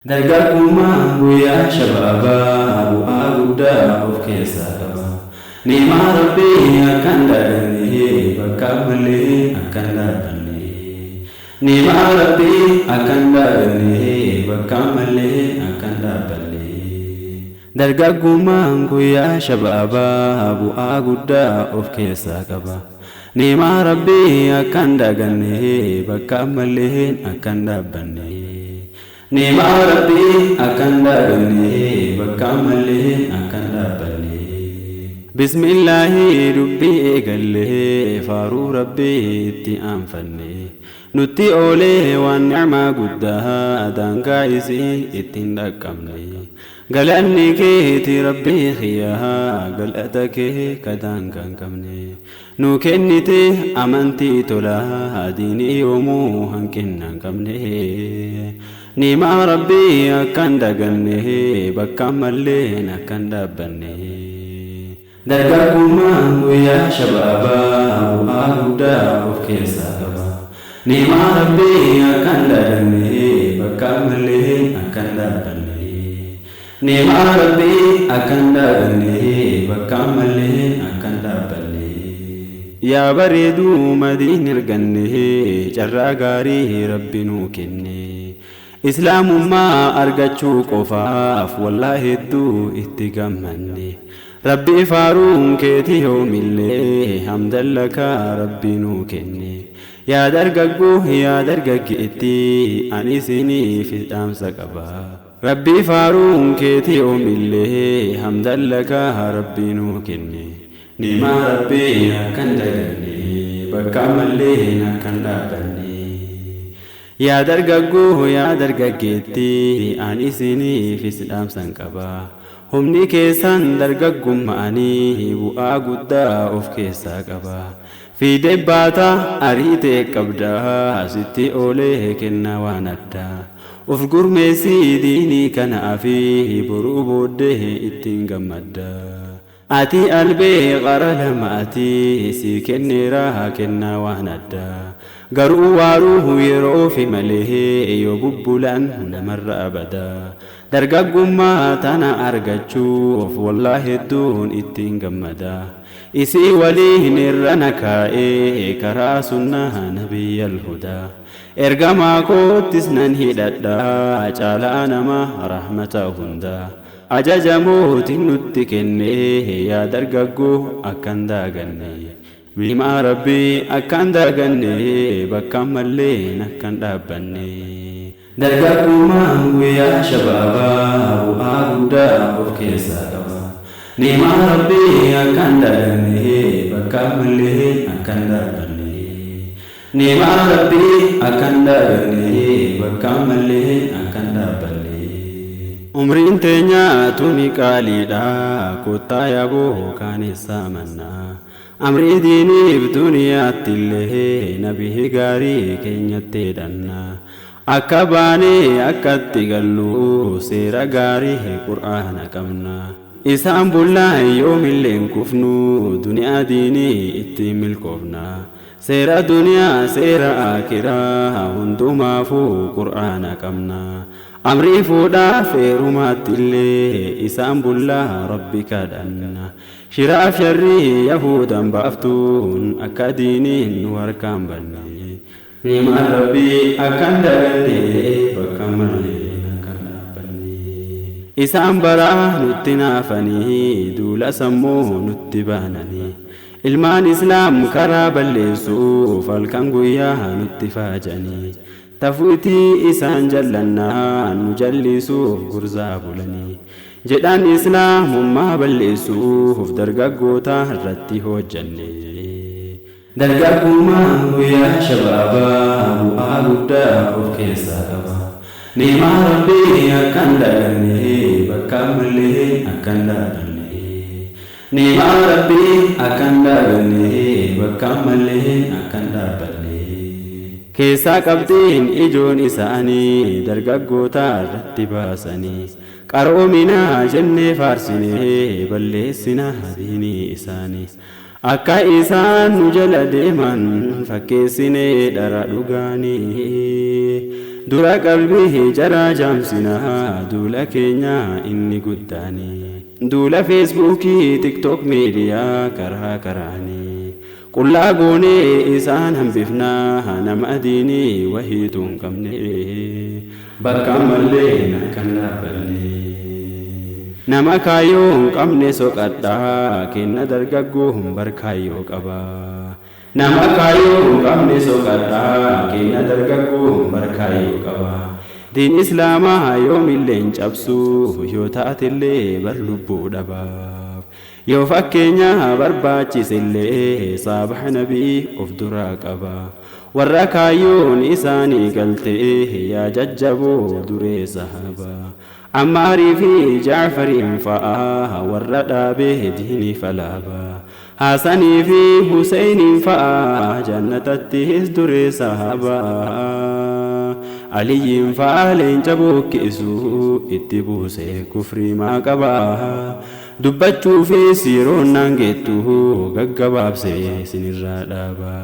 Dargaggummaan guyyaa shabaabaa bu'aa guddaa of keessaa qaba. Ni'maa Rabbii akka hin daganne bakka ammallee akka hin dhaabbanne. Ni'maa Rabbii akka hin daganne bakka ammallee akka hin dhaabbanne. Dargaggummaan guyyaa shabaabaa bu'aa guddaa of keessaa qaba. Ni'maa Rabbii akka hin daganne bakka ammallee akka hin dhaabbanne. Ni'maa Rabbii akka hin daganne bakka ammallee akka hin dhaabbanne. Bismillaahi dubbii eegallee faaruu Rabbii itti aanfanne. Nutti oolee waan ni'maa guddaa daangaa isii itti hin dhaqqabne. Galanni keeti Rabbii kiyyaa galata kee ka daangaa hin qabne. Nuu kennite amantii tolaa diinii yoomuu hanqinna hin qabne. Ni'maa Rabbii akka hin daganne bakka ammalleen akka hin dhaabbanne. Dargaggummaan guyyaa shabaabaa bu'aa guddaa of keessaa qaba. Ni'maa Rabbii akka hin daganne bakka ammalleen akka hin dhaabbanne. Ni'maa Rabbii akka hin daganne bakka ammalleen akka hin dhaabbanne. Yaa bareeduu madiin erganne carraa gaarii Rabbi nuu kenne. Islaamummaa argachuu qofaaf wallaa hedduu itti gammanne. Rabbi faaruun keeti yoomillee hamdan laka Rabbi nuu kenne. Yaa dargaggoo yaa dargaggeetti ani isiniif dhaamsa qaba. Rabbi faaruun keeti yoomillee hamdan laka Rabbi nuu kenne. Ni'maa Rabbii akka hin daganne bakka ammallee akka hin dhaabbanne. Yaa dargaggoo yaa dargaggeetti ani isiniifis dhaamsan qaba. Humni keessan dargaggummaanii bu'aa guddaa of keessaa qaba. Fiidee baata ariitee qabdaa sitti oolee kennaa waan addaa. Of gurmeessii diinii kanaa fi boruu booddee ittiin gammadda. Ati albee qara lamaati si kenneera kennaa waan addaa. Garuu waaruu yeroofi malee yoo bubbulan namarra abada. Dargaggummaa tana argachuuf wallaa hedduun ittiin gammada. Isii waliin irra na kaa'ee karaa sunnaa nabiyyal hudaa. Ergamaa koottis nan hidhadha caalaa nama rahmata hundaa. Ajaja mootiin nutti kenne yaa dargaggoo akka hin daganne. Ni'maa Rabbii akka hin daganne bakka ammalleen akka hin dhaabbanne. Dargaggummaan guyyaa shabaabaa bu'aa guddaa of keessaa qaba. Ni'maa Rabbii akka hin daganne bakka ammallee akka hin dhaabbanne. Ni'maa Rabbii akka hin daganne bakka ammallee akka hin dhaabbanne. Umriin teenya tuni qaaliidha kottaa yaaboo kaanessaa mannaa. Amrii diiniif duniyaatti illee nabii gaarii keenyatti hidhanna. Akka baanee akkatti gallu seera gaarii qur'aana qabna. Isaan bullaan yoomillee hin kufnu duniyaa diinii ittiin milkoofna. Seera duniyaa seera akiraa hundumaafuu qur'aana qabna. Amrii fuudhaa feerumaatti illee isaan bullaa Rabbi kadhanna. Shiraaf sharrii Yahudan baaftuun akka diiniin nu harkaan banne. Ni'maan Rabbii akka hin daganne bakka malee akka hin dhaabbanne. Isaan baraa nutti naafanii duula sammuu nutti baananii. Ilmaan Islaam karaa balleessuuf halkan guyyaa nutti faajanii. Tafuutii isaan jallannaa nu jallisuuf gurzaa bulanii. Jedhan Islaamummaa balleessuuf dargaggoota irratti hojjanne. Dargaggummaan guyyaa shabaabaa bu'aa guddaa of keessaa qaba. Ni'maa Rabbii akka hin daganne bakka ammallee akka hin dhaabbanne. Ni'maa Rabbii akka hin daganne bakka ammallee akka hin dhaabbanne. Keessaa qabxiin ijoon isaanii dargaggoota irratti baasanii. Qaroominaa jennee faarsinee balleessinaa diinii isaanii. Akka isaan nu jala deeman fakkeessinee dhara dhugaanii. Dura qalbii jaraa jaamsinaa duula keenya inni guddaani. Duula Feesbuukii, TikTok, miidiyaa karaa karaani. Qullaa goonee isaan hambifnaa nama diinii wahiitu hin qabne. Bakka ammallee akkan dhaabbanne. Nama kaayyoo hin qabne soqadhaa, kenna dargaggoo hin barkaayyoo qaba. Nama kaayyoo hin qabne soqadhaa, kenna dargaggoo hin barkaayyoo qaba. Diin Islaamaa yoomillee hin cabsu, yoo taatellee bar lubbuu dhabaaf. Yoo fakkeenya barbaachisellee saabaha nabii of duraa qaba. Warra kaayyoon isaanii galtee yaa jajjaboo duree sahaba. Ammaarii fi Jaafariin fa'aa warra dhaabee diinii falaaba. Haasanii fi Huseeniin fa'aa jannatattis duree sahaba. Aliyyiin fa'aa leenca bokkisu itti buusee kufrii maa qaba. Dubbachuufis yeroo naan geettu gaggabaabsee sinirraa dhaaba.